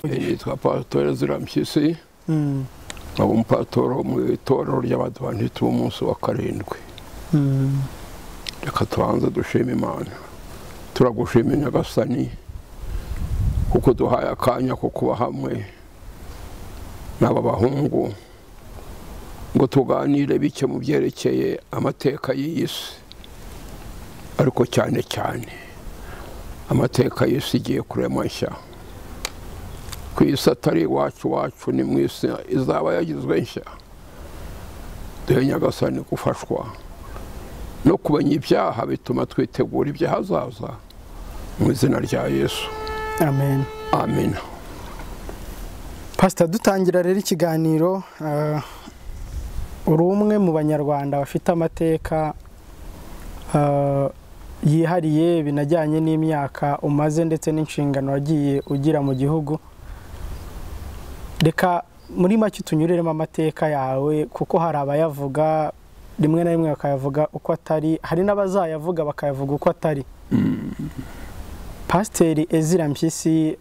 Nitwa Pastor Ezra Mpyisi. Nkaba umupasitoro mu itorero ry'Abadivantisiti b'umunsi wa karindwi. Reka tubanze dushima Imana. Turagushima Nyagasani kuko duhaye akanya ko kuba hamwe n'aba bahungu ngo tuganire bike mu byerekeye amateka y'iyi si, ariko cyane cyane amateka y'isi igiye kurema nshya. Ku isi atari iwacu, wacu ni mu isi izaba yagizwe nshya. Duhe Nyagasani gufashwa no kumenya ibyaha bituma twitegura iby'ahazaza, mu izina rya Yesu. Amen. Amen. Pastor, dutangira rero ikiganiro, uri umwe mu Banyarwanda bafite amateka yihariye binajyanye n'imyaka umaze ndetse n'inshingano wagiye ugira mu gihugu. Reka muri make tunyureremo amateka yawe, kuko hari abayavuga rimwe na rimwe bakayavuga uko atari, hari n'abazayavuga bakayavuga uko atari. Pasiteri Ezra Mpyisi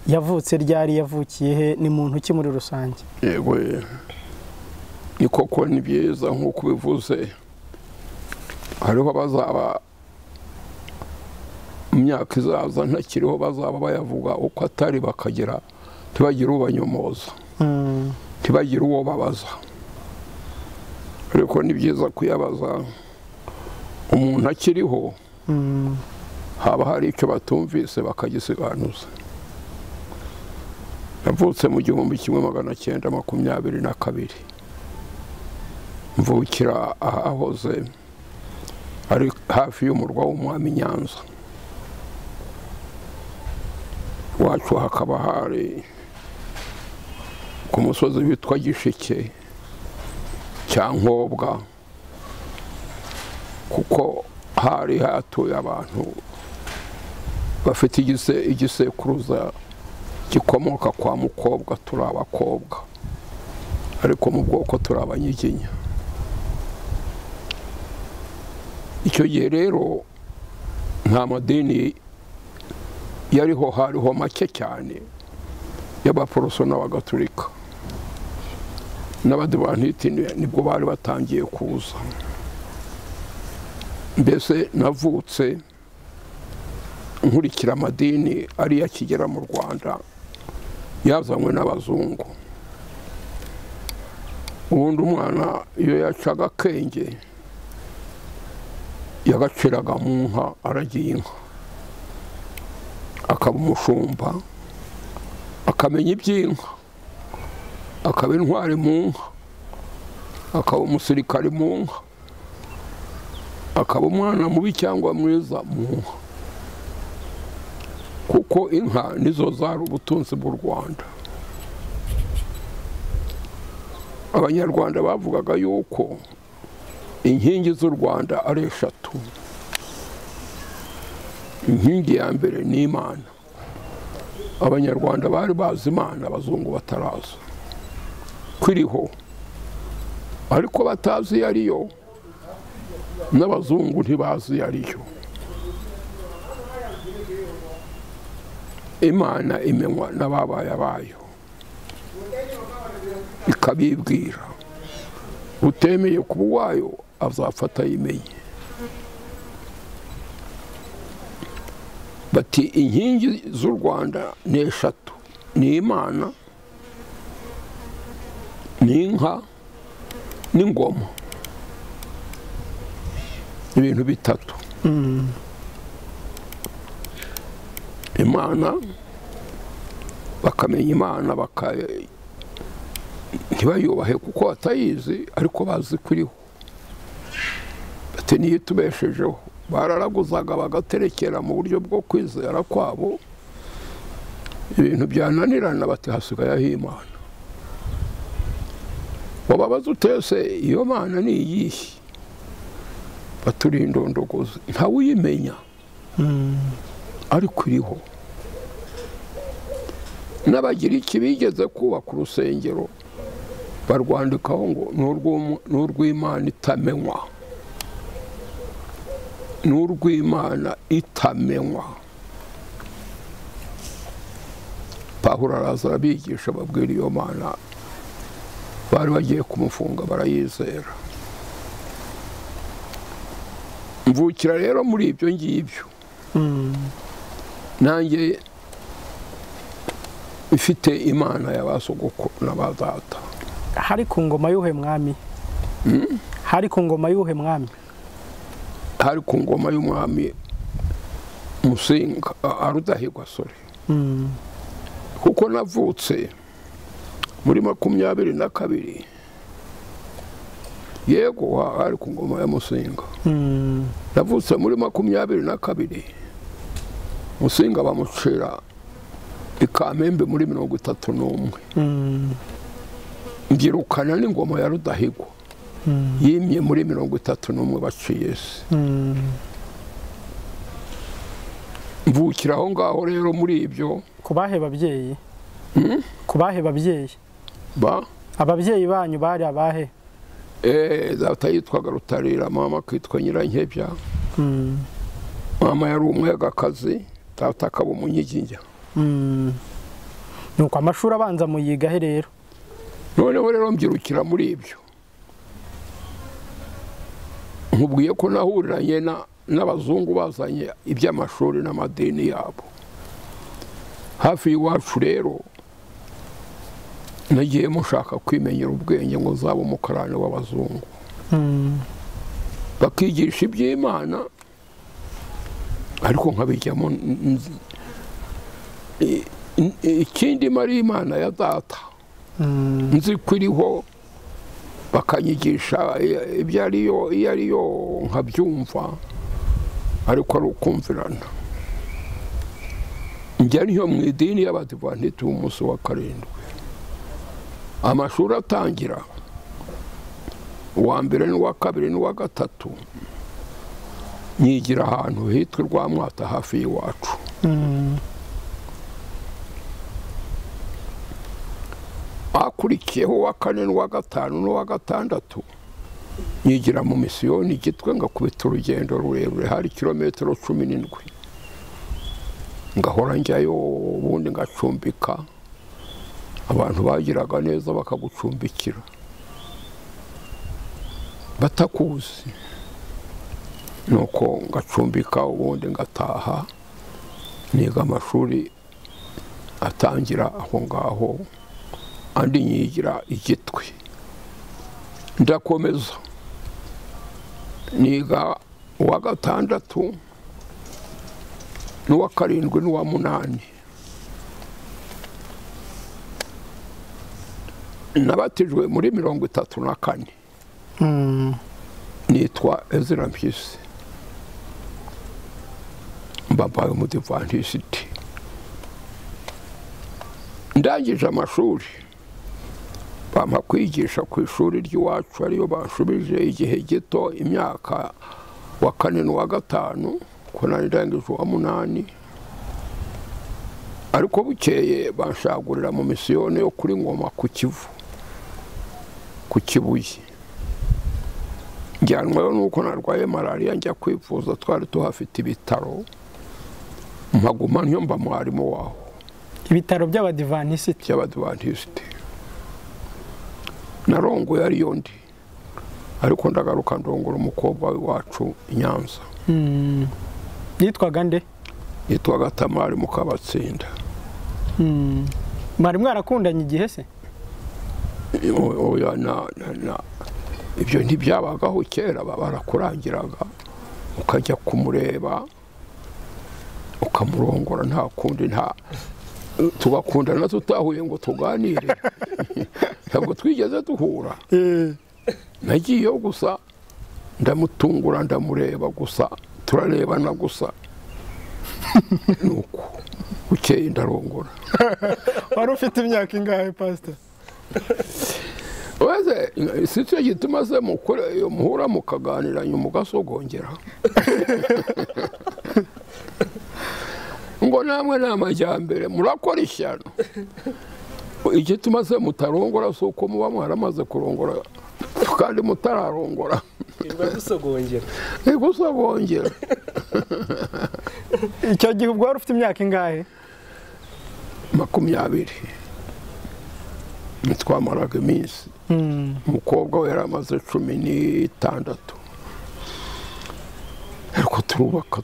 yavutse ryari, yavukiye he, ni muntu ki muri rusange? Yego, ni koko ni byiza nk'uko ubivuze. Hariho abazaba mu myaka izaza ntakiriho bazaba bayavuga uko atari, bakagira ntibagire ubanyomoza, ntibagire uwo babaza. Ariko ni byiza kuyabaza umuntu akiriho, haba hari icyo batumvise bakagisiganuza. Navutse mu 1922, mvukira ahahoze ari hafi y'umurwa w'umwami Nyanza. Iwacu hakaba hari ku musozi witwa Gishike cya Nkobwa, kuko hari hatuye abantu bafite igisekuruza gikomoka kwa Mukobwa. Turi abakobwa ariko mu bwoko turi abanyiginya. Icyo gihe rero nta madini yariho, hariho make cyane y'Abaporoso n'Abagatulika n'Abadivantisiti nibwo bari batangiye kuza. Mbese navutse nkurikira amadini ariyo akigera mu Rwanda yazanywe n'abazungu. Ubundi umwana iyo yacaga akenge yagaciraga mu nka, aragiye inka, akaba umushumba, akamenya iby'inka, akaba intwari mu nka, akaba umusirikari mu nka, akaba umwana mubi cyangwa mwiza mu nka, kuko inka nizo zari ubutunzi bw'u Rwanda. Abanyarwanda bavugaga yuko inkingi z'u Rwanda ari eshatu. Inkingi ya mbere ni Imana. Abanyarwanda bari bazi Imana, abazungu bataraza kwiriho, ariko batazi iyo ariyo, n'abazungu ntibazi iyo ariyo. Imana imenywa n'ababaye abayo, ikabibwira. Utemeye kuba uwayo azafata ayimenye. Bati inkingi z'u Rwanda ni eshatu: ni Imana, ni inka, n'ingoma. Ibintu bitatu. Imana, bakamenya Imana, ntibayubahe kuko batayizi, ariko bazi kuriho. Bati niyo itubeshejeho. Bararaguzaga bagaterekera mu buryo bwo kwizera kwabo, ibintu byananirana bati hasigaye aho Imana. Wababaza utese iyo Mana ni iyihe? Baturi indondogozi, ntawuyimenya ariko iriho. N'Abagiriki bigeze kubaka urusengero barwandikaho ngo n'urw'Imana itamenywa, n'urw'Imana itamenywa. Pawulo araza arabigisha babwira iyo Mana bari bagiye kumufunga barayizera. Mvukira rero muri ibyo ngibyo. Nanjye ifite Imana y'abasogokuru n'abadata. Hari ku ngoma y'uhe mwami? Hari ku ngoma y'uhe mwami? Hari ku ngoma y'umwami Musinga Rudahigwa sore. Kuko navutse muri 22. Yego hari ku ngoma ya Musinga. Navutse muri 22. Musinga bamucira ikamembe muri 31. Ngirukana n'ingoma ya Rudahigwa. Yimye muri 31 baciye se. Mvukira aho ngaho rero muri ibyo. Kubahe babyeyi? Kubahe babyeyi? Ba? Ababyeyi banyu bari abahe? Data yitwaga Rutarira, mama akitwa Nyirankebya. Mama yari umwegakazi, data akaba umunyiginya. Nuko amashuri abanza muyiga he rero? Noneho rero mbyirukira muri ibyo. Nkubwiye ko nahuriranye n'abazungu bazanye iby'amashuri n'amadini yabo. Hafi y'iwacu rero nagiye mushaka kwimenyera ubwenge ngo nzaba umukarani w'abazungu. Bakigisha iby'Imana ariko nkabijyamo. Ikindi mari Imana ya data nzi ko iriho, bakanyigisha ibyo ariyo iyo ariyo nkabyumva, ariko ari ukumvirana. Njya niyo mu idini y'Abadivantisiti umunsi wa 7. Amashuri atangira uwa mbere n'uwa kabiri n'uwa gatatu nyigira ahantu hitwa Rwamwata hafi y'iwacu. Akurikiyeho uwa kane n'uwa gatanu n'uwa gatandatu nyigira mu misiyoni Gitwe, ngakubita urugendo rurerure hari kilometero 17. Ngahora njyayo ubundi ngacumbika. Abantu bagiraga neza bakagucumbikira batakuzi. Nuko ngacumbika ubundi ngataha, niga amashuri atangira aho ngaho, andi nyigira Igitwe. Ndakomeza niga uwa gatandatu n'uwa karindwi n'uwa munani. Nabatijwe muri 34. Nitwa Ezra Mpyisi. Mbabaye umudivantiste. Ndangije amashuri bampa kwigisha ku ishuri ry'iwacu, ariyo banshubije igihe gito, imyaka wa 4 n'uwa 5, ko nari ndangije uwa 8. Ariko bukeye banshagurira mu misiyoni yo kuri Ngoma ku Kivu, ku Kibuye. Njyanwayo nuko narwaye malaria njya kwivuza, twari tuhafite ibitaro, mpaguma ntyo mba mwarimu waho. Ibitaro by'Abadivantisiti? By'Abadivantisiti. Narongoye ariyo ndi, ariko ndagaruka ndongora umukobwa w'iwacu i Nyanza. Yitwaga nde? Yitwaga Tamari Mukabatsinda. Mwari mwarakundanye igihe se? Oya, na ibyo ntibyabagaho kera, barakurangiraga ukajya kumureba ukamurongora, nta kundi, nta tugakundana tutahuye ngo tuganire. Ntabwo twigeze duhura. Nagiyeyo gusa ndamutungura, ndamureba gusa, turarebana gusa. Nuko bukeye ndarongora. Wari ufite imyaka ingahe Pastor? Wese si cyo gituma se muhura mukaganira nyuma ugasogongera. Ngo namwe n'amajyambere murakora ishyano. Igituma se mutarongora si uko muba mwaramaze kurongora kandi mutararongora. Gusogongera. Gusogongera. Icyo gihe ubwo wari ufite imyaka ingahe? 20 ntitwamaraga iminsi. Umukobwa we yari amaze 16. Ariko turubaka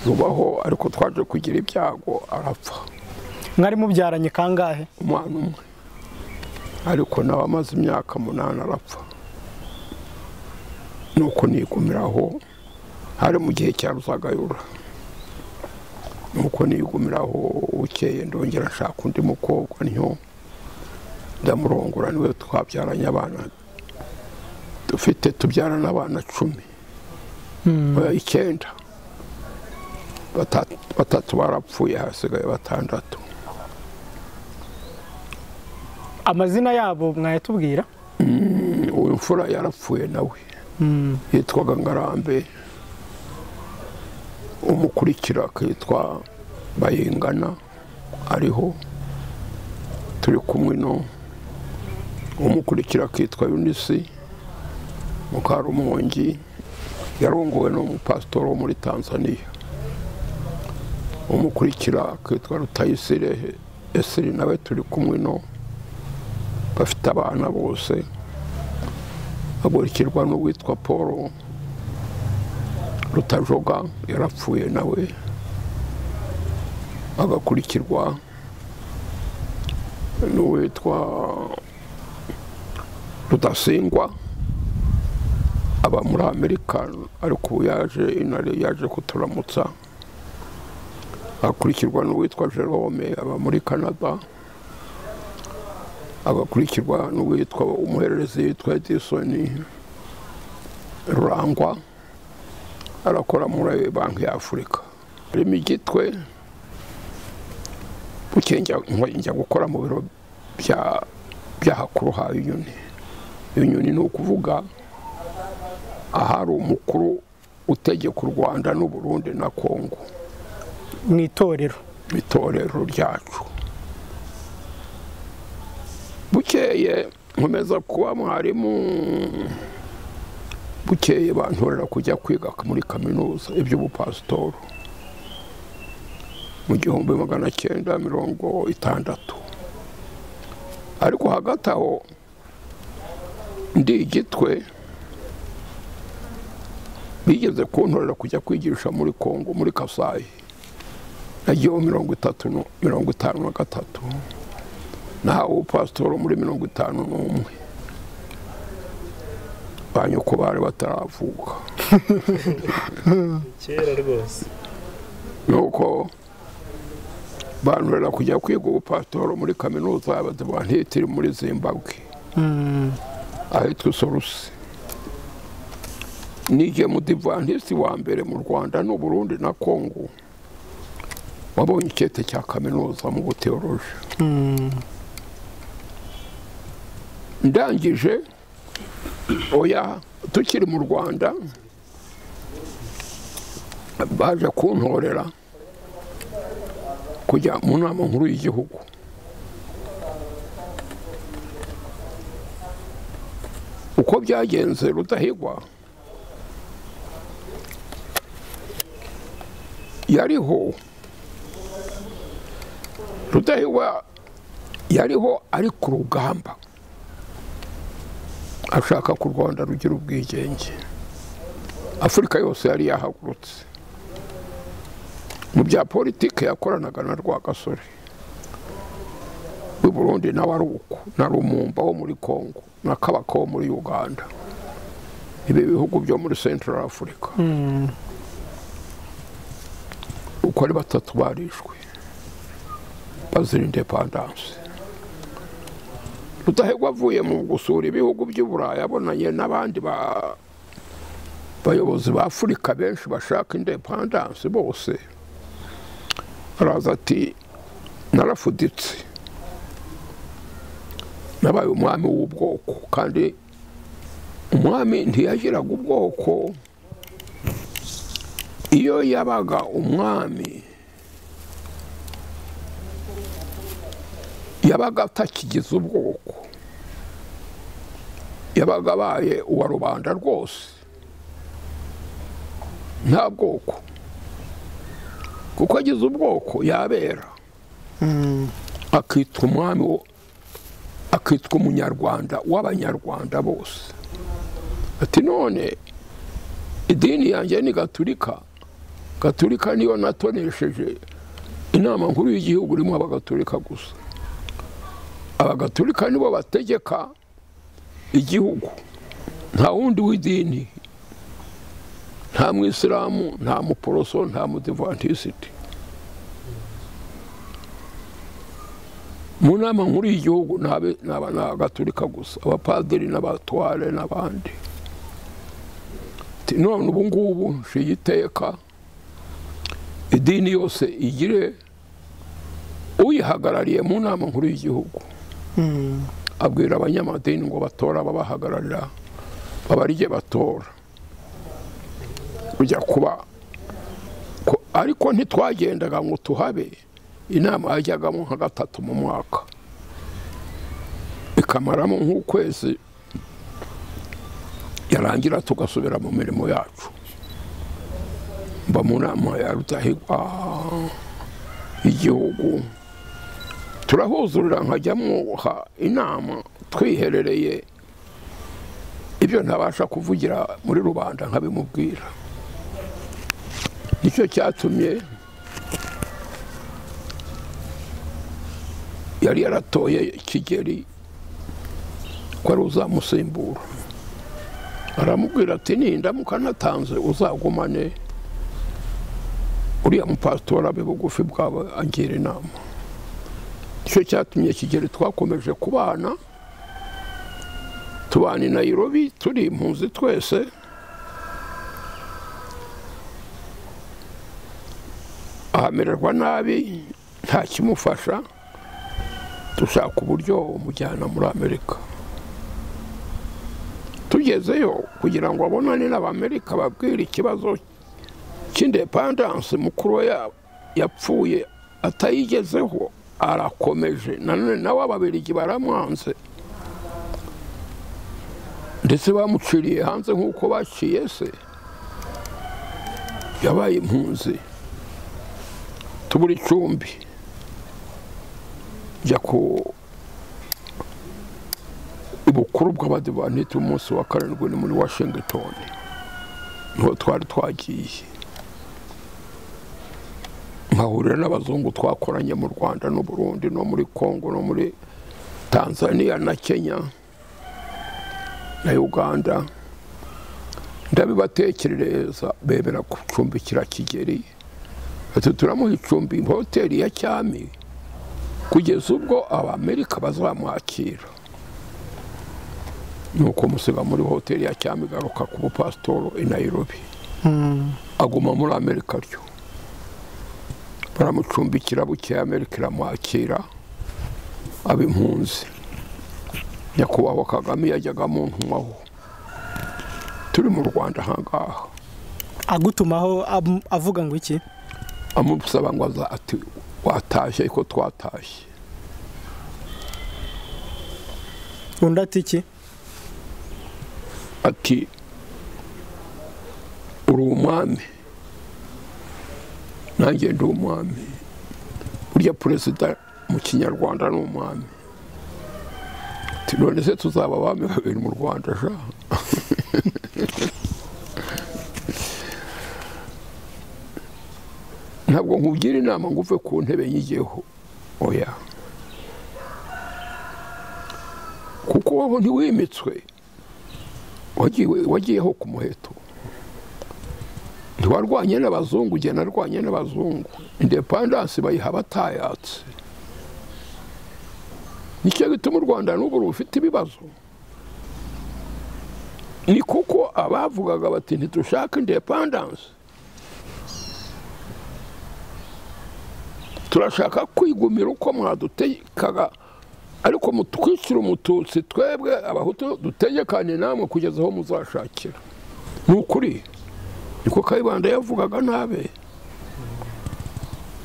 turubaho, ariko twaje kugira ibyago arapfa. Mwari mubyaranye kangahe? Umwana umwe, ariko nawe amaze imyaka 8 arapfa. Nuko nigumiraho, hari mu gihe cya Ruzagayura. Nuko nigumiraho, bukeye ndongera nshaka undi mukobwa ntyo ndamurongora, niwe twabyaranye abana dufite, tubyarana abana 10. 9, 3 barapfuye, hasigaye 6. Amazina yabo mwayatubwira? Uyu mfura yarapfuye nawe, yitwaga Ngarambe. Umukurikira akitwa Bayingana, ariho turi kumwe no. Umukurikira akitwa Yunisi Mukarumongi, yarongowe n'umupasitori wo muri Tanzania. Umukurikira akitwa Rutayisire Esiri, nawe turi kumwe no, bafite abana bose. Agurikirwa n'uwitwa Paul Rutajoga, yarapfuye nawe. Agakurikirwa n'uwitwa Rudasingwa, aba muri Amerika, ariko ubu yaje inare, yaje kuturamutsa. Akurikirwa n'uwitwa Jerome, aba muri Canada. Agakurikirwa n'uwitwa umuhererezi witwa Edison Rurangwa, arakora muri Banki ya Afurika. Harimo Igitwe. Bukeye njya gukora mu biro bya hakuru ha Union. Union ni ukuvuga ahari umukuru utegeka u Rwanda n'u Burundi na Kongo mu itorero, itorero ryacu. Bukeye nkomeza kuba mwarimu. Bukeye bantorera kujya kwiga muri kaminuza iby'ubupasitoro mu 1960. Ariko hagati aho ndi Igitwe, bigeze kuntorera kujya kwigisha muri Kongo, muri Kasayi. Nagiyeho 53, nahawe ubupasitoro muri 51. Ba nyoko bari bataravuka kera rwose. Nuko bantorera kujya kwiga ubupasitoro muri kaminuza y'Abadivantisiti muri Zimbabwe, ahitwa Sorusi. Nije mudivantisi wa mbere mu Rwanda n'u Burundi na Kongo wabonye icyete cya kaminuza mu buteoloji. Ndangije, oya, tukiri mu Rwanda baje kuntorera kujya mu nama nkuru y'igihugu. Uko byagenze, Rudahigwa yariho, Rudahigwa yariho ari ku rugamba, ashaka ku Rwanda rugira ubwigenge. Afurika yose yari yahagurutse. Mu bya politike yakoranaga na Rwagasore w'i Burundi, nawe ari uko, na Lumumba wo muri Kongo, na Kabaka wo muri Uganda, ibi bihugu byo muri Central Africa. Uko ari 3 barishwe bazira independence. Rudahigwa avuye mu gusura ibihugu by'i Burayi, abonanye n'abandi bayobozi ba Afurika benshi bashaka independence bose. Araza ati narafuditse, nabaye umwami w'ubwoko, kandi umwami ntiyagiraga ubwoko. Iyo yabaga umwami yabaga atakigize ubwoko, yabaga abaye uwa rubanda rwose, nta bwoko, kuko agize ubwoko yabera. Akitwa umwami, akitwa umunyarwanda w'abanyarwanda bose. Ati none idini yanjye ni Gatulika, Gatulika niyo natonesheje inama nkuru y'igihugu irimo abagatulika gusa. Abagatulika nibo bategeka igihugu, nta wundi w'idini, nta mwisilamu, nta muporoso, nta mudivantiste. Mu nama nkuru y'igihugu n'abagatulika gusa, abapadiri n'abatware n'abandi. None ubu ngubu nshiye iteka idini yose igire uyihagarariye mu nama nkuru y'igihugu. Abwira abanyamadini ngo batora babahagararira, babarije batora kujya kuba. Ariko ntitwagendaga ngo tuhabe, inama yajyagamo nka gatatu mu mwaka, ikamaramo nk'ukwezi, yarangira tugasubira mu mirimo yacu. Mba mu nama ya Rudahigwa igihugu, turahuzurira nkajyamuha inama twiherereye, ibyo ntabasha kuvugira muri rubanda nkabimubwira. Nicyo cyatumye yari yaratoye Kigeli ko ari uzamusimbura, aramubwira ati nindamuka natanze uzagumane uriya mupasitori abe bugufi bwawe angira inama. Nicyo cyatumye Kigeli twakomeje kubana, tubana i Nairobi turi impunzi twese. Ahamererwa nabi nta kimufasha, dushaka uburyo umujyana muri Amerika. Tugezeyo kugira ngo abonane n'Abamerika babwire ikibazo cy'independence mukuru we yapfuye atayigezeho, arakomeje. Nanone nawe Ababiligi baramwanze, ndetse bamuciriye hanze nk'uko baciye se, yabaye impunzi. Tubura icumbi, njya ku ibukuru bw'Abadivantisiti umunsi wa 7 ni muri Washington, niho twari twagiye. Mpahurira n'abazungu twakoranye mu Rwanda no Burundi no muri Congo no muri Tanzania na Kenya na Uganda. Ndabibatekerereza bemera gucumbikira Kigeli. Ati turamuha icumbi hoteli ya Cyami kugeza ubwo Abamerika bazamwakira. Nuko musiga muri hoteli ya Cyami, garuka ku bupasitoro i Nairobi. Aguma muri Amerika ryo, baramucumbikira. Bukeye Amerika iramwakira aba impunzi. Nyakubahwa Kagame yajyaga amuntumaho turi mu Rwanda ahangaha. Agutumaho avuga ngo iki? Amusaba ngo aza, ati watashye ko twatashye. Undi ati iki? Ati uri umwami, nanjye ndi umwami. Burya perezida mu kinyarwanda ni umwami. Ati none se tuzaba abami babiri mu Rwanda sha? Ntabwo nkugira inama ngo uve ku ntebe nyigeho, oya, kuko wowe ntiwimitswe, wagiyeho ku muheto. Ntiwarwanye n'abazungu, jye narwanye n'abazungu. Independence bayiha abatayatse. Nicyo gituma u Rwanda n'ubu rufite ibibazo, ni kuko abavugaga bati ntitushaka independence, turashaka kwigumira uko mwadutegekaga, ariko mutwishyura umututsi, twebwe abahutu dutegekane namwe kugeza aho muzashakira. Ni ukuri niko Kayibanda yavugaga nabe.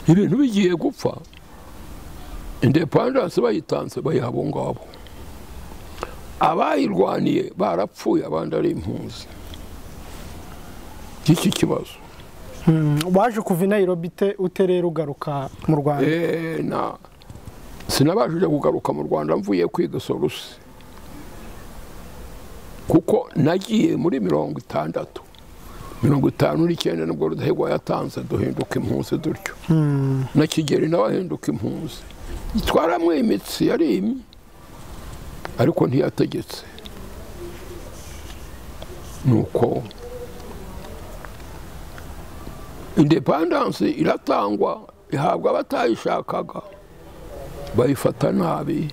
Ibintu bigiye gupfa, independence bayitanze bayiha abo ngabo. Abayirwaniye barapfuye, abandi ari impunzi. Iki kibazo. Waje kuva i Nairobi ute rero ugaruka mu Rwanda? Sinabashije kugaruka mu Rwanda mvuye kwiga Sorusi, kuko nagiye muri 60 59 nibwo Rudahigwa yatanze duhinduka impunzi dutyo. Na Kigeli nawe ahinduka impunzi, twaramwimitsi yarimye ariko ntiyategetse. Nuko independence iratangwa, ihabwa abatayishakaga bayifata nabi.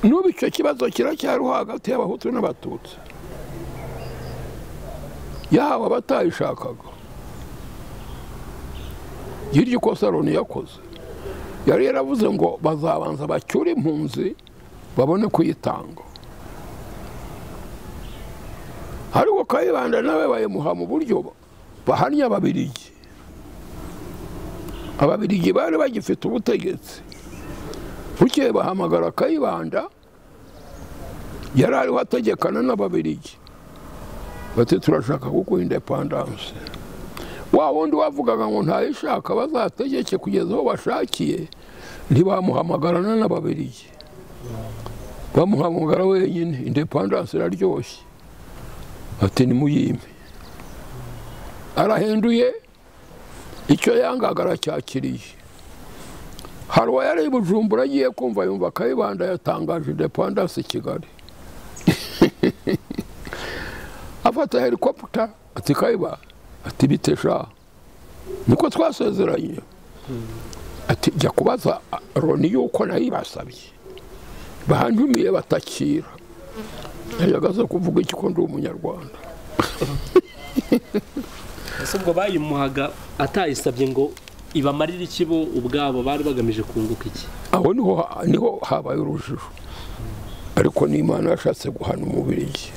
N'ubu icyo kibazo kiracyariho hagati y'Abahutu n'Abatutsi, yahawe abatayishakaga. Iryo kosa Loni yakoze, yari yaravuze ngo bazabanza bacyure impunzi babone kuyitanga. Ariko Kayibanda nawe bayimuha mu buryo bahannye Ababiligi. Ababiligi bari bagifite ubutegetsi. Bukeye bahamagara Kayibanda, yari ariho ategekana n'Ababiligi, bati turashaka kuguha independence. Wa wundi wavugaga ngo ntayishaka bazategeke kugeza aho bashakiye, ntibamuhamagarana n'Ababiligi, bamuhamagara wenyine. Independence iraryoshye, ati nimuyime. Arahinduye icyo yangaga aracyakiriye. Hari uwari i Bujumbura agiye kumva yumva Kayibanda yatangaje independence i Kigali. Afata helicopter ati Kayiba, ati bitesha niko twasezeranye, ati jya kubaza Loni yuko nayibasabye, bahanjumiye batakira. Yagaze kuvuga iki ko ndi umunyarwanda. Ese ubwo bayimuhaga atayisabye ngo ibamarire iki bo ubwabo bari bagamije kunguka iki? Aho niho habaye urujijo. Ariko n'Imana yashatse guhana Umubirigi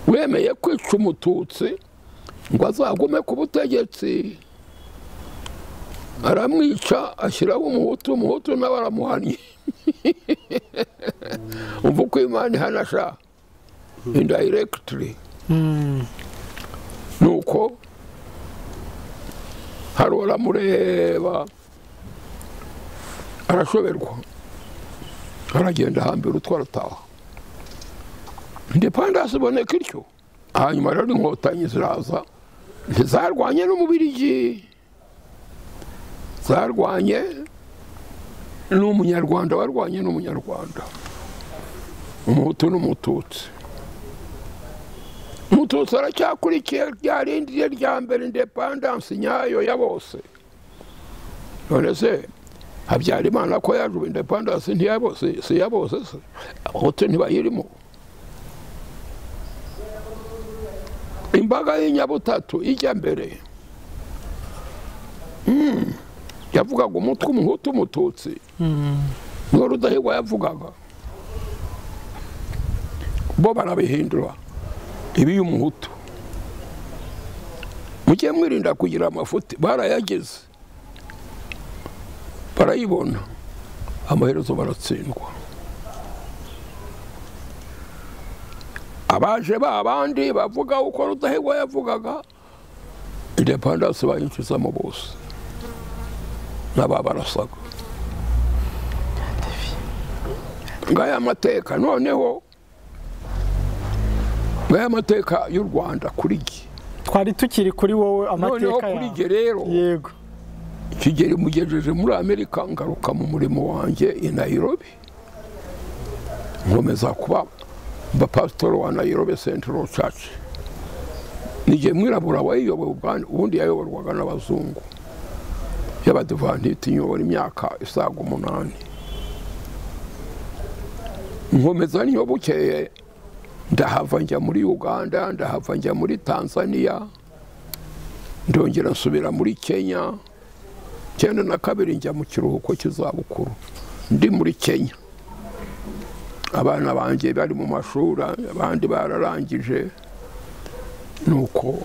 wemeye kwica Umututsi ngo azagume ku butegetsi, aramwica ashyiraho Umuhutu, Umuhutu nawe aramuhannye. Umva uko Imana ihana sha indirectly. Nuko hari uramureba arashoberwa, aragenda ahambira utwo arataha. Independence iboneka ityo. Hanyuma rero Inkotanyi ziraza, ntizarwanye n'Umubirigi, zarwanye n'Umunyarwanda warwanye n'Umunyarwanda, Umuhutu n'Umututsi. Umututsi aracyakurikiye rya rindi rye rya mbere, independence nyayo ya bose. None se Habyarimana ko yaje ubu independence ntiyabose, si ya bose se? Abahutu ntibayirimo. Imbaga y'inyabutatu ijya mbere yavugaga umutwe Umuhutu Umututsi, niwo Rudahigwa yavugaga, bo barabihindura ibi y'Umuhutu. Mujye mwirinda kugira amafuti, barayageze barayibona, amaherezo baratsindwa. Abaje ba bandi bavuga uko Rudahigwa yavugaga, independence bayincizamo bose n'ababarasaga. Ngaya amateka noneho, ngaya amateka y'u Rwanda kuri jye. Twari tukiri kuri wowe amateka yawe. Noneho kuri jye rero, yego, Kigeli mugejeje muri Amerika, ngaruka mu murimo wanjye i Nairobi, nkomeza kuba mba pastor wa Nairobi Central Church. Nije mwirabura wayiyoboye, ubundi yayoborwaga n'abazungu y'Abadivantiti, nyobora imyaka isaga 8. Nkomeza niyo bukeye ndahava njya muri Uganda, ndahava njya muri Tanzania, ndongera nsubira muri Kenya. 92 njya mu kiruhuko cy'izabukuru ndi muri Kenya. Abana banjye bari mu mashuri, abandi bararangije. Nuko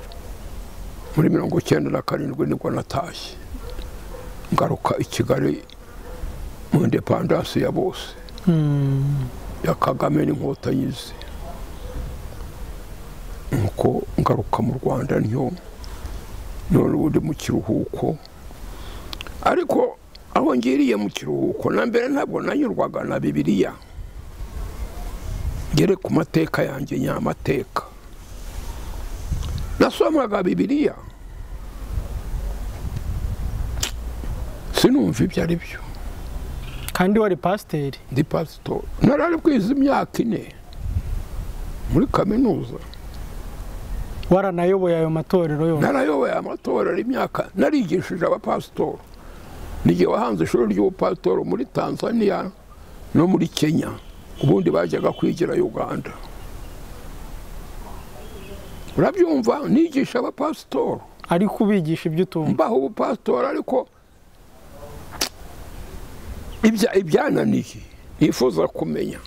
muri 97 nibwo natashye ngaruka i Kigali mu independence ya bose ya Kagame n'Inkotanyi ze. Nuko ngaruka mu Rwanda ntyo, none ubu ndi mu kiruhuko. Ariko aho ngiriye mu kiruhuko na mbere ntabwo nanyurwaga na Bibiliya, ngere ku mateka yanjye nyamateka. Nasomaga Bibiliya sinumva ibyo ari byo. Kandi wari pasiteri? Ndi pasitori, narari kwiza imyaka 4 muri kaminuza. Waranayoboye ayo matorero yose? Narayoboye amatorero imyaka, narigishije abapasitori. Nijye wahanze ishuri ry'ubupasitori muri Tanzania no muri Kenya, ubundi bajyaga kwigira Uganda. Urabyumva, nigisha abapasitori. Ariko ubigisha ibyo utumva? Mbaho ubupasitori, ariko ibyananiye nifuza kumenya,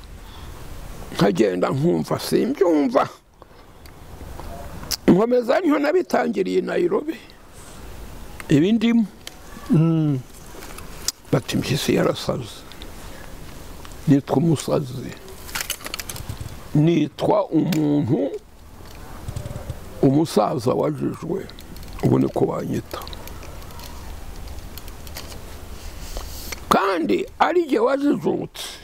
nkagenda nkumva simbyumva. Nkomeza niho nabitangiriye Nairobi, ibindimo. Bati Mpyisi yarasaze. Nitwa umusazi, nitwa umuntu umusaza wajijwe, ubu niko banyita. Kandi ari jye wajijutse.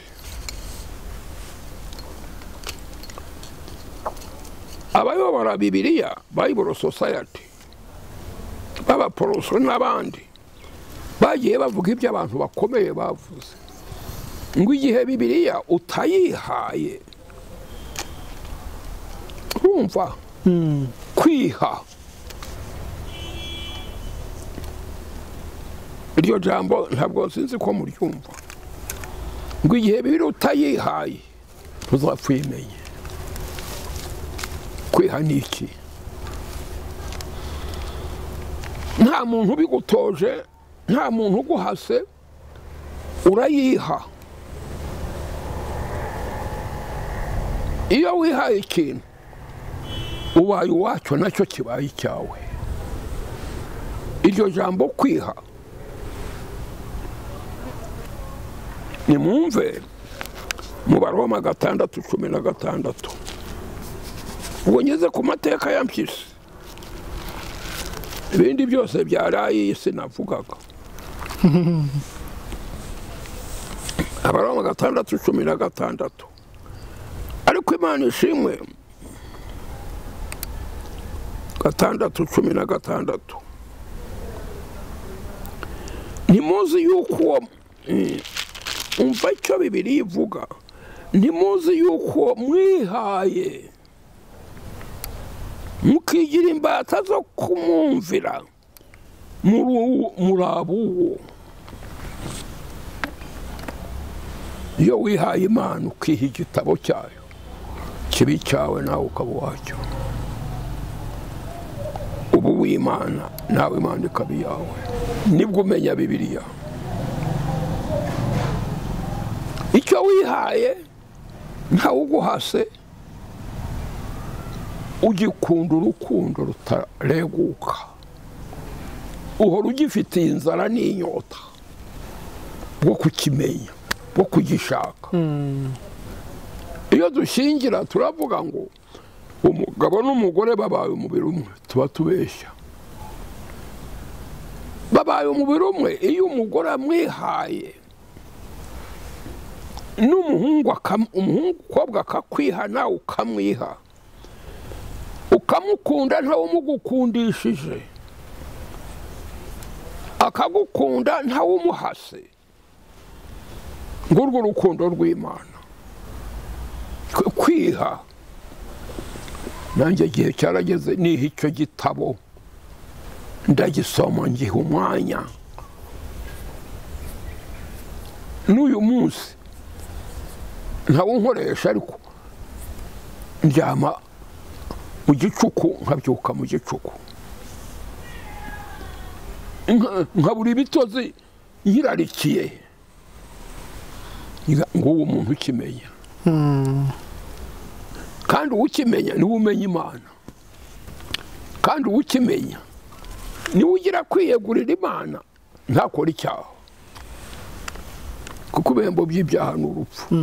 Abayobora Bibiliya, Bible Society, b'abaporoso n'abandi, bagiye bavuga ibyo abantu bakomeye bavuze, ngo igihe Bibiliya utayihaye, urumva kwiha, iryo jambo ntabwo sinzi ko muryumva, ngo igihe Bibiliya utayihaye ntuzapfa uyimenye. Kwiha ni iki? Nta muntu ubigutoje, nta muntu uguhase, urayiha. Iyo wihaye ikintu ubaye uwacyo, nacyo kibaye icyawe. Iryo jambo kwiha, nimwumve mu Baroma 6:16. Ubwo ngeze ku mateka ya Mpyisi, ibindi byose byaraye sinavugaga. Abaroma 6:16. Ariko Imana ishimwe, 6:16. Ntimuzi yuko umva icyo Bibiliya ivuga, ntimuzi yuko mwihaye mukigira imbata zo kumwumvira, muri abuwo. Iyo wihaye Imana ukiha igitabo cyayo, kibi cyawe nawe ukaba uwacyo. Ubu w'Imana nawe Imana ikaba iyawe. Nibwo umenya Bibiliya. Icyo wihaye ntawuguhase, ugikunda urukundo rutareguka, uhora ugifitiye inzara n'inyota bwo kukimenya, bwo kugishaka. Iyo dushingira turavuga ngo umugabo n'umugore babaye umubiri umwe, tuba tubeshya. Babaye umubiri umwe iyo umugore amwihaye, n'umuhungu umukobwa akakwiha, nawe ukamwiha, ukamukunda ntawe umugukundishije, akagukunda ntawe umuhase. Ngurwo urukundo rw'Imana. Kwiha. Nanjye igihe cyarageze niha icyo gitabo, ndagisoma ngiha umwanya. N'uyu munsi ntawe nkoresha, ariko ndyama mu gicuku nkabyuka mu gicuku, nkabura ibitozi nkirarikiye. Nguwo umuntu ukimenya. Kandi ukimenya niwe umenya Imana. Kandi ukimenya niwe ugira kwiyegurira Imana, ntakora icyaha, kuko ibihembo by'ibyaha ni urupfu.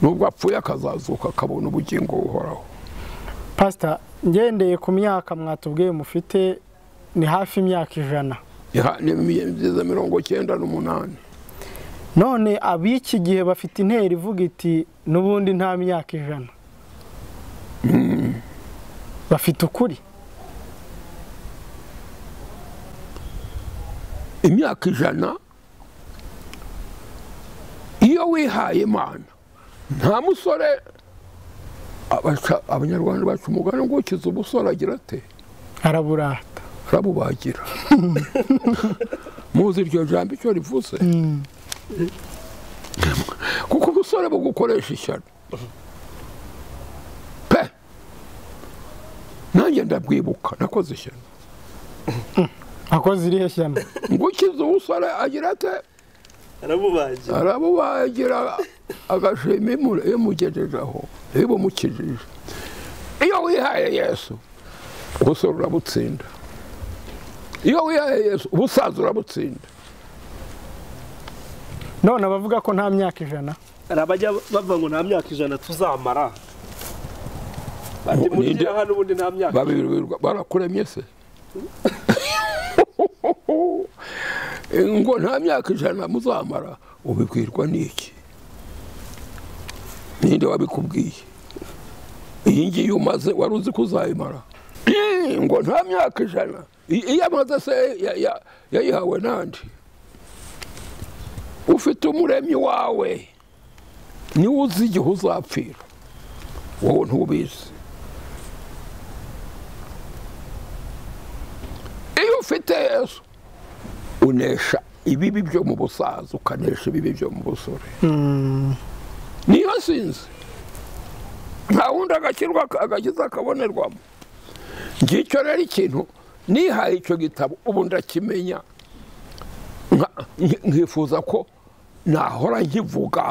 Nubwo apfuye akazazuka akabona ubugingo buhoraho. Pastor, ngendeye ku myaka mwatubwiye mufite ni hafi imyaka 100. Ni 98. None ab'iki gihe bafite intera ivuga iti n'ubundi nta myaka 100. Bafite ukuri. Imyaka 100 iyo wihaye Imana nta musore. Abanyarwanda bacu umugani ngo ukize ubusore agira ate? Araburata, arabubagira. Muzi iryo jambo icyo rivuze? Kuko ubusore bugukoresha ishyano pe. Nanjye ndabwibuka nakoze ishyano. Akoze irihe shyano? Ngo ukize ubusore agira ate? Arabubagira, arabubagira agashima imugejejeho ibumukijije. Iyo wihaye Yesu ubusore urabutsinda. Iyo wihaye Yesu ubusaza urabutsinda. None abavuga ko nta myaka 100, arabajya bavuga ngo nta myaka 100 tuzamara. Bati muri hano ubundi nta myaka. Babirwa barakuremye se? Ngo nta myaka 100 muzamara, ubibwirwa n'iki? Ninde wabikubwiye? Iyi ngiyi umaze wari uzi ko uzayimara? Ngo nta myaka 100. Iyo amaze se yayihawe nande? Ufite umuremyi wawe niwe uzi igihe uzapfira, wowe ntubizi. Iyo ufite Yesu unesha ibibi byo mu busaza, ukanesha ibibi byo mu busore. Niyo sinzi nta wundi agakirwa agakiza akabonerwamo. Ngicyo rero ikintu nihaye icyo gitabo ubu ndakimenya, nkifuza ko nahora nkivuga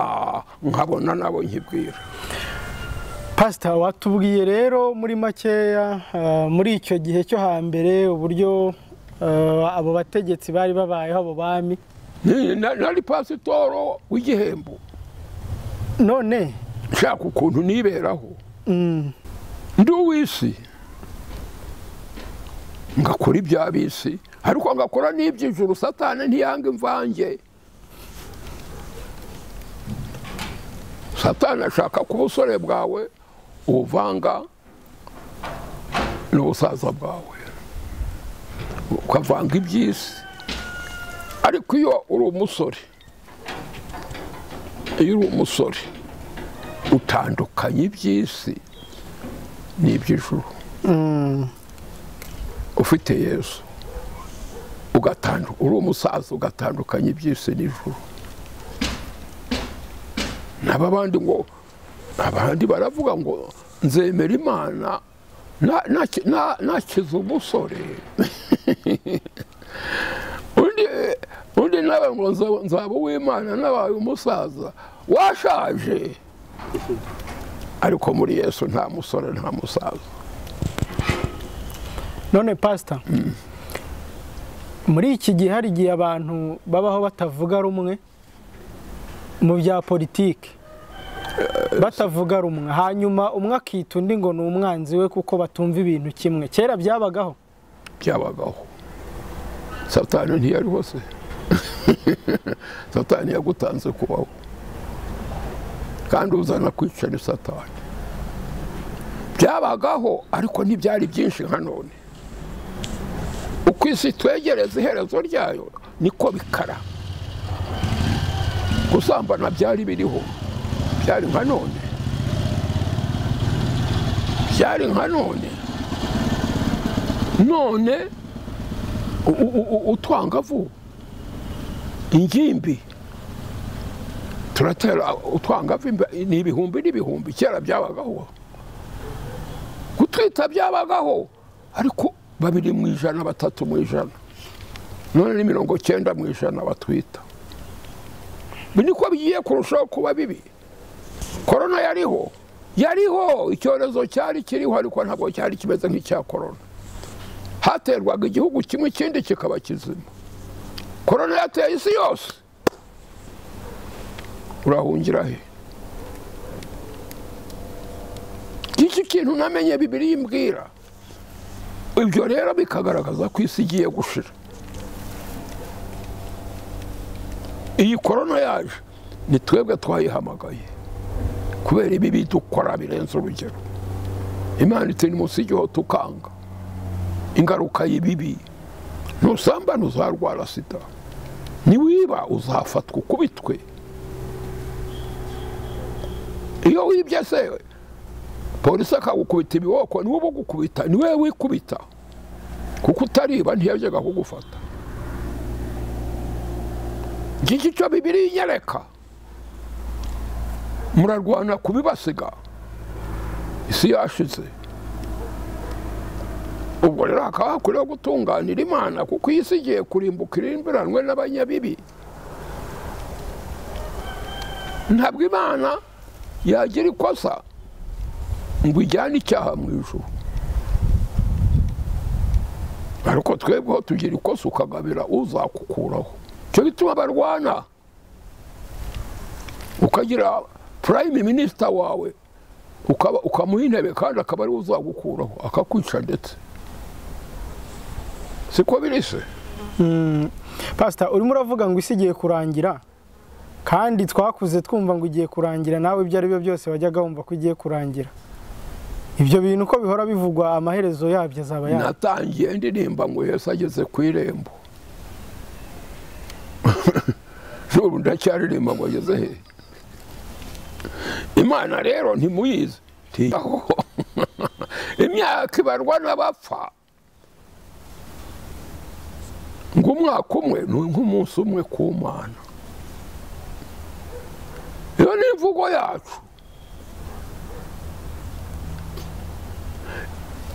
nkabona nabo nkibwira. Pastor, watubwiye rero muri makeya muri icyo gihe cyo hambere uburyo abo bategetsi bari babayeho, abo bami. Nari pasitoro w'igihembo. None nshaka ukuntu niberaho. Ndi uw'isi ngakora iby'ab'isi, ariko ngakora n'iby'ijuru. Satani ntiyanga imvange. Satani ashaka ko ubusore bwawe ubuvanga n'ubusaza bwawe, ukavanga iby'isi. Ariko iyo uri umusore, iyo uri umusore utandukanye iby'isi n'iby'ijuru. Ufite Yesu uri umusaza ugatandukanya iby'isi n'ijuru. N'abandi ngo abandi baravuga ngo nzemera Imana nakiza umusore. Undi nawe ngo nzaba uw'Imana nabaye umusaza washaje. Ariko muri Yesu nta musore nta musaza. None Pastor, muri iki gihe hari igihe abantu babaho batavuga rumwe mu bya politiki, batavuga rumwe, hanyuma umwe akita undi ngo ni umwanzi we kuko batumva ibintu kimwe. Kera byabagaho? Byabagaho. Satani ntiyariho se? Satani yagutanze kubaho, kandi uzana kwica ni Satani. Byabagaho ariko ntibyari byinshi nka none. Uko isi twegereza iherezo ryayo niko bikara. Gusambana byari biriho, byari nka none, byari nka none. None utwangavu, ingimbi, turatera utwangavu ni ibihumbi n'ibihumbi. Kera byabagaho, gutwita byabagaho, ariko 2 mu 100, 3 mu 100, none ni 90 mu 100 batwita. Niko bigiye kurushaho kuba bibi. Korona yariho, yariho, icyorezo cyari kiriho, ariko ntabwo cyari kimeze nk'icya korona. Haterwaga igihugu kimwe ikindi kikaba kizima. Korona yateye isi yose. Urahungira he? Iki kintu namenye Bibiliya imbwira. Ibyo rero bikagaragaza ko isi igiye gushira. Iyi korona yaje ni twebwe twayihamagaye kubera ibibi dukora birenze urugero. Imana iti nimusigeho tukanga ingaruka y'ibibi. Nusambana uzarwara sida, niwiba uzafatwa ukubitwe. Iyo wibye se polisi akagukubita ibiboko, niwe ubugukubita, niwe wikubita, kuko utariba ntiyajyaga kugufata. Ngiki cyo Bibiliya inyereka. Murarwana kubibasiga, isi yashize. Ubwo rero hakaba hakwiriye gutunganira Imana, kuko iyi si igiye kurimbuka irimburanwe n'abanyabibi. Ntabwo Imana yagira ikosa ngo ijyane icyaha mu ijuru, ariko twebweho tugira ikosa ukagabira uzakukuraho. Cyo gituma barwana, ukagira prime minister wawe ukamuha intebe kandi akaba ari uzagukuraho akakwica ndetse. Siko biri se? Pastor, urimo uravuga ngo isi igiye kurangira, kandi twakuze twumva ngo igiye kurangira, nawe ibyo ari byo byose wajyaga wumva ko igiye kurangira. Ibyo bintu uko bihora bivugwa, amaherezo yabyo azaba yayo. Natangiye ndirimba ngo Yesu ageze ku irembo. N'ubu ndacyaririmba ngo ageze he? Imana rero ntimuyizi. Imyaka ibarwa n'abapfa, ngo umwaka umwe ni nk'umunsi umwe ku Mana. Iyo ni imvugo yacu.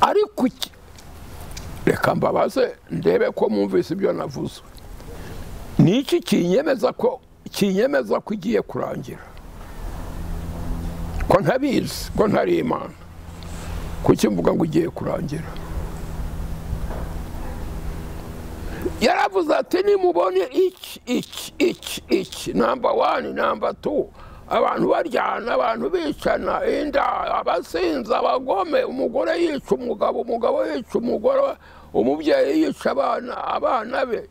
Ariko reka mbabaze ndebe ko mwumvise ibyo navuze. Ni iki kinyemeza ko igiye kurangira? Ko ntabizi, ko ntari Imana, kuki mvuga ngo igiye kurangira? Yaravuze ati nimubone iki iki iki iki, namba 1 namba 2, abantu baryana, abantu bicana, inda, abasinza, abagome, umugore yica umugabo, umugabo yica umugore, umubyeyi yica abana be.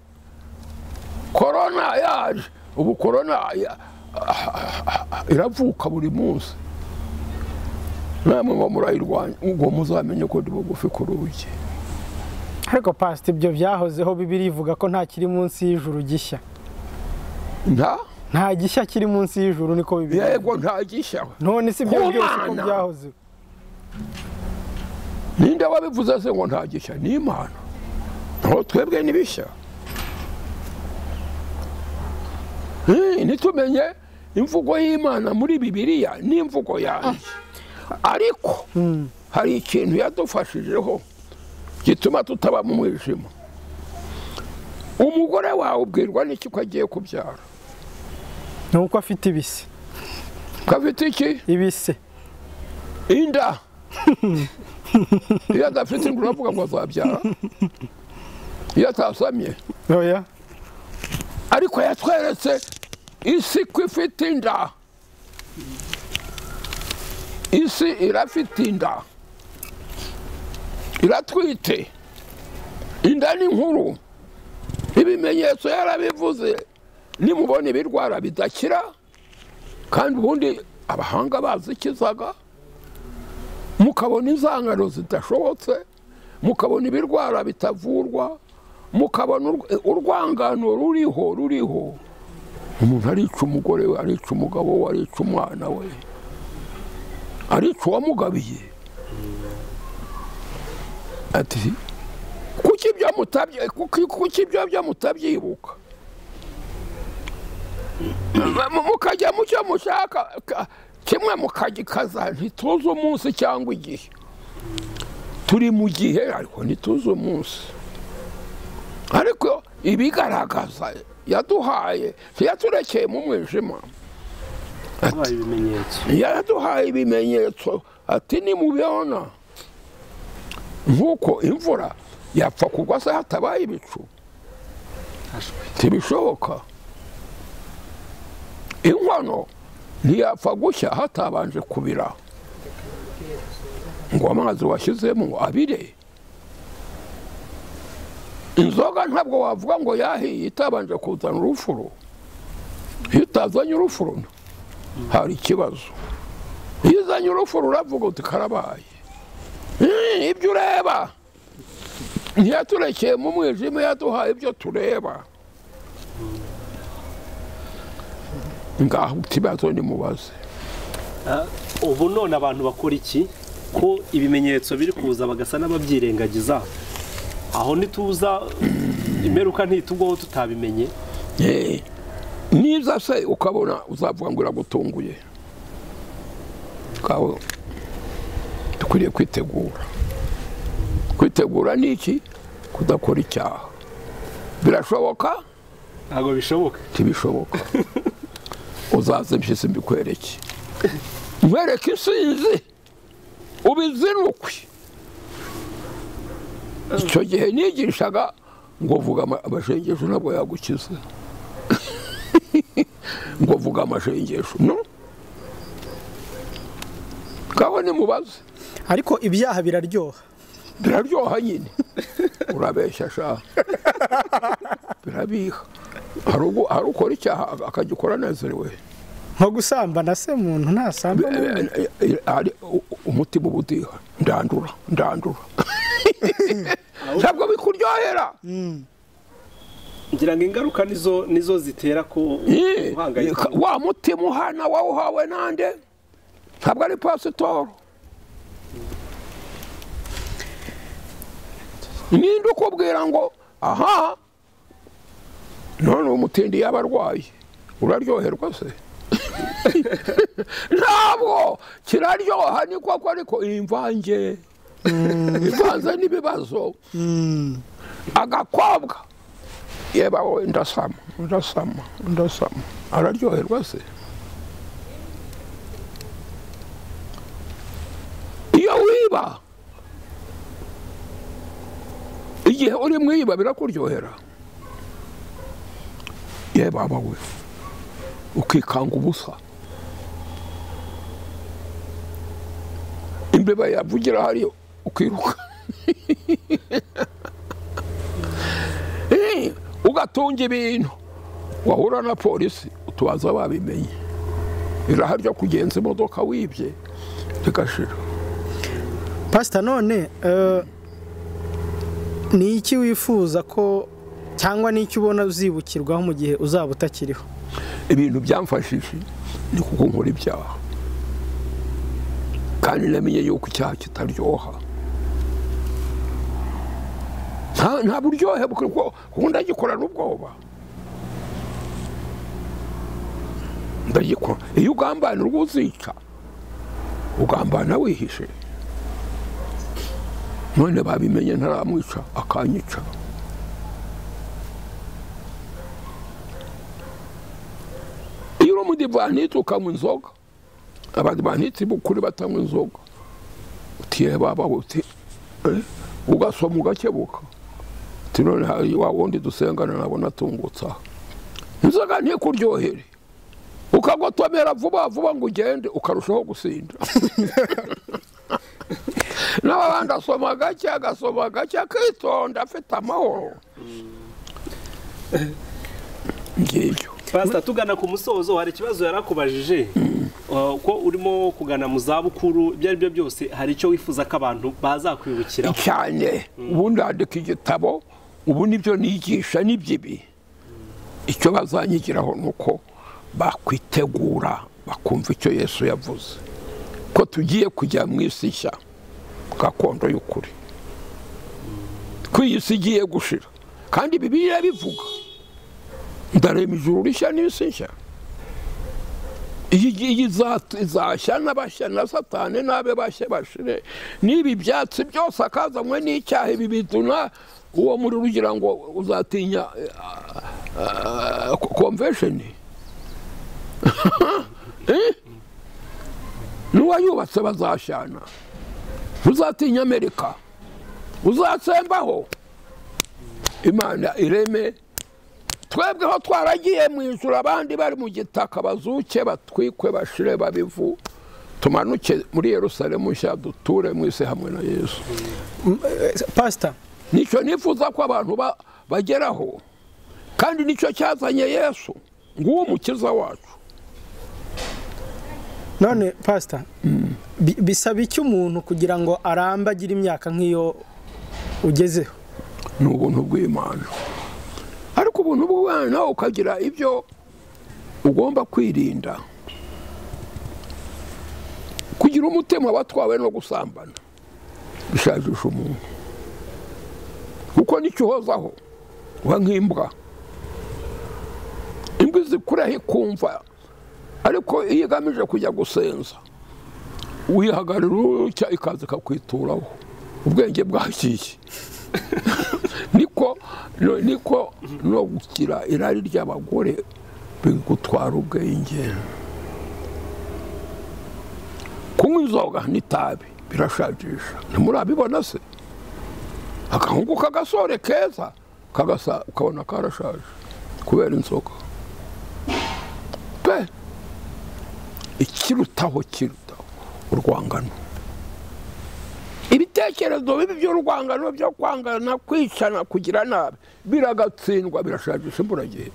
Korona yaje, ubu korona iravuka buri munsi. Namwe ngo murayirwanya, ngo muzamenye ko ndi bugufi ku rugi. Ariko Pastor, ibyo byahozeho. Bibiliya ivuga ko nta kiri munsi y'ijuru gishya. Nta gishya kiri munsi y'ijuru, niko Bibiliya. Yego, nta gishya. None si ibyo byose ko byahozeho? Ninde wabivuze se ngo nta gishya? Ni Imana. Naho twebwe ni bishya. Ntitumenye imvugo y'Imana muri Bibiliya n'imvugo yanjye. Ariko hari ikintu yadufashijeho gituma tutaba mu mwijima. Umugore wawe ubwirwa n'iki ko agiye kubyara? Nuko afite ibise. Ko afite iki? Ibise. Inda. Iyo adafite inda uravuga ngo azabyara? Iyo atasamye? Oya. Ariko yatweretse isi ko ifite inda. Isi irafite inda, iratwite. Inda ni nkuru. Ibimenyetso yarabivuze. Nimubona ibirwara bidakira, kandi ubundi abahanga bazikizaga, mukabona inzangano zidashobotse, mukabona ibirwara bitavurwa, mukabona urwangano ruriho. Umuntu arica umugore we, arica umugabo we, arica umwana we, arica uwamugabiye. Ati kuki ibyo mutabyibuka? Mukajya mu cyo mushaka kimwe mukagikaza, ntituzi umunsi cyangwa igihe. Turi mu gihe ariko ntituzi umunsi. Ariko ibigaragaza yaduhaye, ntiyaturekeye mu mwijima. Yaduhaye ibimenyetso ati nimubibona nk'uko imvura yapfa kugwa se hatabaye ibicu, ntibishoboka. Inkono ntiyapfa gushya hatabanje kubira. Ngo amazi washyizemo abire. Inzoga ntabwo wavuga ngo yahiye itabanje kuzana urufuro. Iyo utazanye urufuro hari ikibazo. Iyo uzanye urufuro uravuga uti karabaye. Ibyo ureba ntiyaturekeye mu mwijima, yaduhaye ibyo tureba. Ngaho ikibazo nimubaze. Ubu none abantu bakora iki ko ibimenyetso biri kuza bagasa n'ababyirengagiza? Aho nituza imperuka ntitugwaho tutabimenye. Niza se ukabona uzavuga ngo iragutunguye. Ngaho dukwiriye kwitegura. Kwitegura ni iki? Kudakora icyaha. Birashoboka? Ntabwo bishoboka. Ntibishoboka. Uzaze mpyisi mbikwereke. Nkwereke insinzi ubizinukwe. Icyo gihe nigishaga ngo vuga amashengesho ntabwo yagukiza. Ngo vuga amashengesho no? Ngaho nimubaze. Ariko ibyaha biraryoha. Biraryoha nyine. Urabeshya sha. Birabiha. Hari ukora icyaha akagikora anezerewe. Nko gusambana se muntu ntasambana. Umutima ubudiha. Ndandura, ndandura. Ntabwo bikuryohera. Ngira ngo ingaruka nizo zitera ko uhangayika. Wa mutima uhana wawuhawe nande? Ntabwo ari pasitoro. Ninde ukubwira ngo aha none umutindi y'abarwayi uraryoherwa se? Ntabwo kiraryoha ni koko, ariko imvange ivanze n'ibibazo. Agakobwa yeba wowe ndasama ndasama ndasama, araryoherwa se? Iyo wiba igihe uri mwiba birakuryohera. Yeba we ukikanga ubusa. Imbeba yavugira hariyo ukiruka. Ugatunga ibintu wahura na polisi utubaza babimenye. Iraha ryo kugenza imodoka wibye rigashira. Pastor, none ni iki wifuza ko cyangwa ni iki ubona uzibukirwaho mu gihe uzaba utakiriho? Ibintu byamfashije ni kuko nkora ibyaha. Kandi namenye yuko icyaha kitaryoha. Nta buryohe kuko ndagikora n'ubwoba. Ndagikora. Iyo ugambana urwuzica, ugambana wihishe. None babimenye ntaramwica akanyica. Iyo uri umudivaniti ukanywa inzoga, abadivaniti b'ukuri batanywa inzoga, utiye baba uti ugasoma ugakebuka. Uti none hari wa wundi dusengana nabona atungutsa. Inzoga ntikuryohere. Ukagotomera vuba vuba ngo ugende ukarushaho gusinda. N'abandi asoma gake agasoma gake akitonda afite amahoro. Ngibyo. Pastor, tugana ku musozo hari ikibazo yarakubajije. Ko urimo kugana mu zabukuru, ibyo ari byo byose hari icyo wifuza ko abantu bazakwibukira cyane? Ubu ndandika igitabo, ubu nibyo nigisha nibyibi. Icyo bazanyigiraho nuko bakwitegura bakumva icyo Yesu yavuze, ko tugiye kujya mu isi nshya gakondo y'ukuri, ko iyi si igiye gushira. Kandi Bibiliya bivuga ndarema ijuru rishya n'isi nshya. Iyi izashya n'abashya na Satani n'abe bashya bashire n'ibi byatsi byose akazanywe n'icyaha ibi bituna uwo muri rugira ngo uzatinya convention. N'uwayubatse bazashyana. Uzatinya Amerika uzatsembaho. Imana ireme twebweho twaragiye mu ijuru, abandi bari mu gitaka bazuke batwikwe bashire babivu. Tumanuke muri Yerusalemu nshya, duture mu isi hamwe na Yesu. Pastor, nicyo nifuza ko abantu bageraho, kandi nicyo cyazanye Yesu nguwo mukiza wacu. None Pastor, bisaba iki umuntu kugira ngo arambe agire imyaka nk'iyo ugezeho? Ni ubuntu bw'Imana. Ariko ubuntu bw'Imana ukagira ibyo ugomba kwirinda. Kugira umutima watwawe no gusambana bishajisha umuntu, kuko nicyo uhozaho uba nk'imbwa. Imbwa izikuraho ikumva, ariko iyo igamije kujya gusenza wihagarira utya ikaza ikakwituraho, ubwenge bwagiye. Niko no gukira irari ry'abagore bigutwara ubwenge. Kunywa inzoga n'itabi birashajisha, ntimurabibona se? Agahungu k'agasore keza kagasa ukabona karashaje kubera inzoga pe. Ikirutaho kirutaho urwangano, ibitekerezo bibi by'urwangano byo kwangana, kwicana, kugira nabi biragatsindwa, birashajisha imburagihe.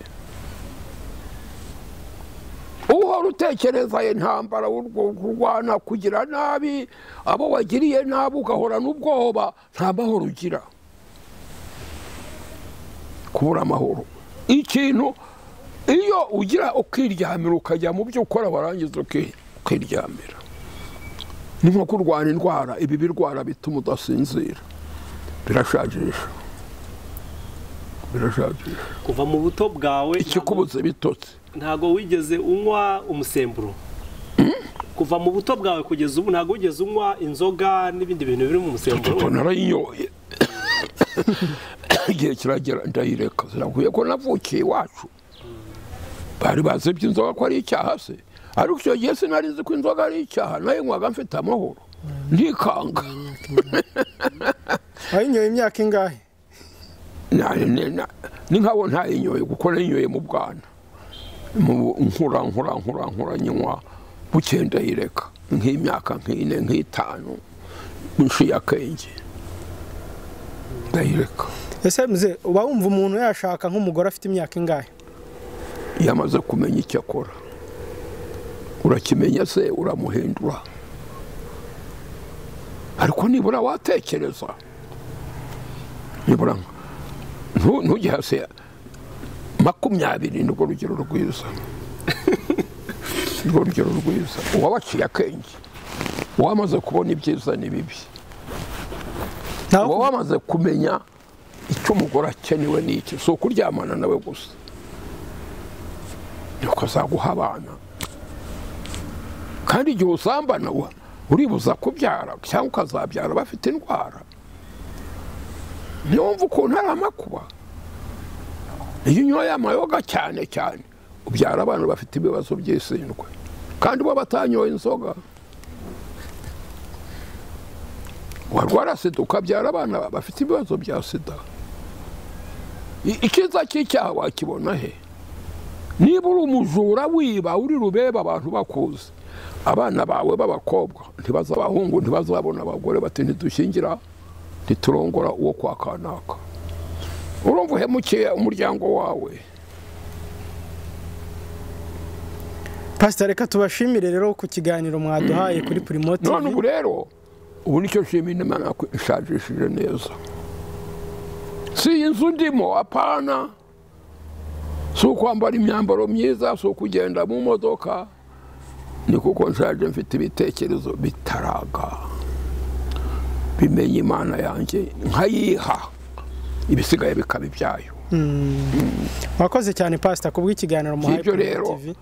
Uhora utekereza intambara, urwana, kugira nabi abo wagiriye nabi, ugahora n'ubwoba, nta mahoro ugira. Kubura amahoro, ikintu iyo ugira ukiryamira ukajya mu byo ukora warangiza ukiryamira, ni nko kurwana indwara. Ibi birwara bituma udasinzira, birashajisha, birashajisha. Kuva mu buto bwawe ikikubuze bitotsi, ntago wigeze unywa umusemburo. Kuva mu buto bwawe kugeza ubu ntago wigeze unywa inzoga n'ibindi bintu biri mu musemburo? Narayinyoye igihe kiragera ndayireka. Zirakwiye ko navukiye iwacu bari bazi iby'inzoga ko ari icyaha se, ariko icyo gihe sinari nzi ko inzoga ari icyaha, nayinywaga mfite amahoro ntikanga. Wayinyoye imyaka ingahe? Ni nkabo ntayinyoye kuko nayinyoye mu bwana, nkura nkura nkura nkura nyinywa bukeye ndayireka, nk'imyaka nk'ine nk'itanu nshiye akenge ndayireka. Ese mzee, uba wumva umuntu yashaka nk'umugore afite imyaka ingahe? Yamaze kumenya icyo akora, urakimenya se uramuhindura, ariko nibura watekereza, nibura ntujye hasi 20 nirwo rugero rwiza, nirwo rugero rwiza. Uwabaciye akenge, uwamaze kubona ibyiza n'ibibi, uwamaze kumenya icyo umugore akenewe n'iki, si ukuryamana nawe gusa, nuko azaguha abana. Kandi igihe usambana uribuza kubyara cyangwa ukazabyara bafite indwara. Ntiwumva ukuntu ari amakuba. Iyo unyoye amayoga cyane cyane ubyara abantu bafite ibibazo by'isindwe, kandi bo batanyoye inzoga. Warwara sida ukabyara abana bafite ibibazo bya sida. Icyiza cy'icyaha wakibona he? Niba uri umujura wiba uri rubeba abantu bakuzi, abana bawe b'abakobwa ntibazabahungu, ntibazabona abagore bati ntidushyingira, ntiturongora uwo kwa kanaka. Urumva uhemukiye umuryango wawe. Pastor, reka tubashimire rero ku kiganiro mwaduhaye kuri Primo TV. None ubu rero ubu nicyo nshimira Imana ko ishajishije neza. Si inzu ndimo, apana, si ukwambara imyambaro myiza, si ukugenda mu modoka, ni kuko nshaje mfite ibitekerezo bitaraga, bimenya Imana yanjye nkayiha, ibisigaye bikaba ibyayo. Wakoze cyane Pastor kubw'ikiganiro muhaye Primo TV.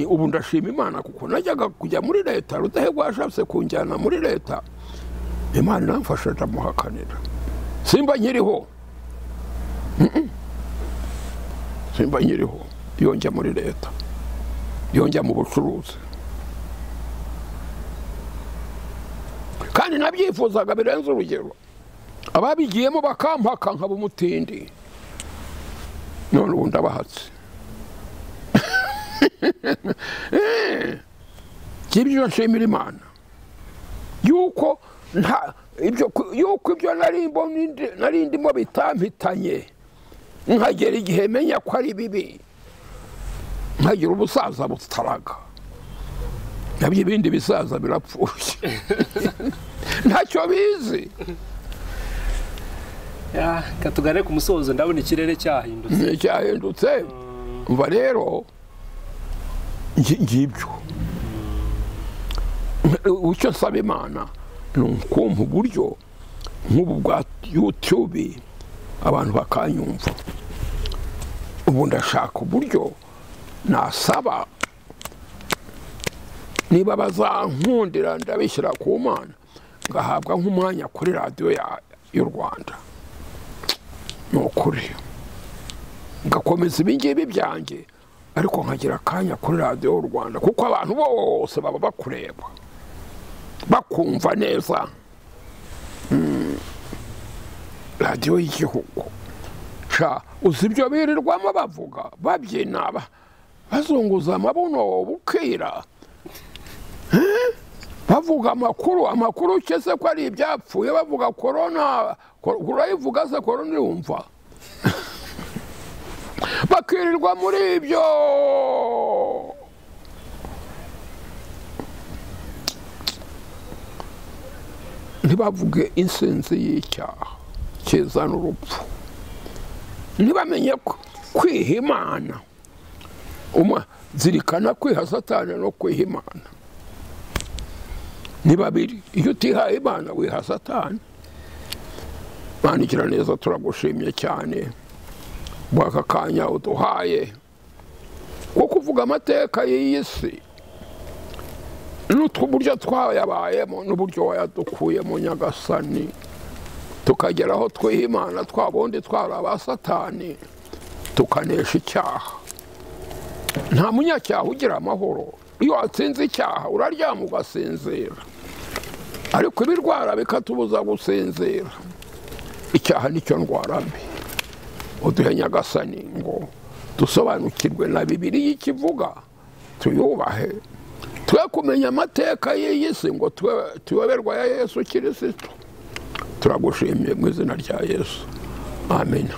Ubu ndashima Imana kuko najyaga kujya muri leta, Rudahigwa yashatse kunjyana muri leta, Imana iramfasha ndamuhakanira. Simba nkiriho, simba nkiriho, yonjya muri leta, yonjya mu bucuruzi. Kandi nabyifuzaga birenze urugero, ababigiyemo bakampaka nkaba umutindi, none ubu ndabahatse. Ibyo nshimira Imana. Yuko nta ibyo yuko ibyo nari ndimo bitampitanye, nkagera igihe menya ko ari bibi, nkagira ubusaza butaraga, nabyo ibindi bisaza birapfuye ntacyo bizi. Katugane ku musozo, ndabona ikirere cyahindutse. Cyahindutse. Umva rero ngibyo icyo nsaba Imana ni ukumpa uburyo nk'ubu bwa YouTube abantu bakanyumva. Ubu ndashaka uburyo nasaba niba bazankundira ndabishyira ku Mana, ngahabwa nk'umwanya kuri radiyo y'u Rwanda. Ni ukuri ngakomeza ibingibi byanjye, ariko nkagira akanya kuri radiyo y'u Rwanda, kuko abantu bose baba bakureba bakumva neza. Radiyo y'igihugu sha, uzi ibyo birirwamo bavuga, babyina, bazunguza amabuno bukira, bavuga amakuru, amakuru ukese ko ari ibyapfuye, bavuga korona, urayivuga se korona irumva, bakirirwa muri ibyo. Ntibavuge insinzi y'icyaha kizana urupfu, ntibamenye kwiha Imana. Zirikana kwiha Satani no kwiha Imana ni babiri. Iyo utihaye Imana wiha Satani. Mana neza, turagushimye cyane bw'aka kanya uduhaye ko kuvuga amateka y'iyi si n'uburyo twayabayemo n'uburyo wayadukuyemo Nyagasani, tukagera aho twiha Imana, twabundi twari aba Satani, tukanesha icyaha. Nta munyacyaha ugira amahoro. Iyo watsinze icyaha uraryama ugasinzira, ariko ibirwara bikatubuza gusinzira. Icyaha nicyo ndwara mbi. Uduhe Nyagasani ngo dusobanukirwe na Bibiliya ikivuga, tuyubahe, twe kumenya amateka y'iyi si ngo tuyoberwa ya Yesu Kirisitu. Turagushimiye mu izina rya Yesu, amina.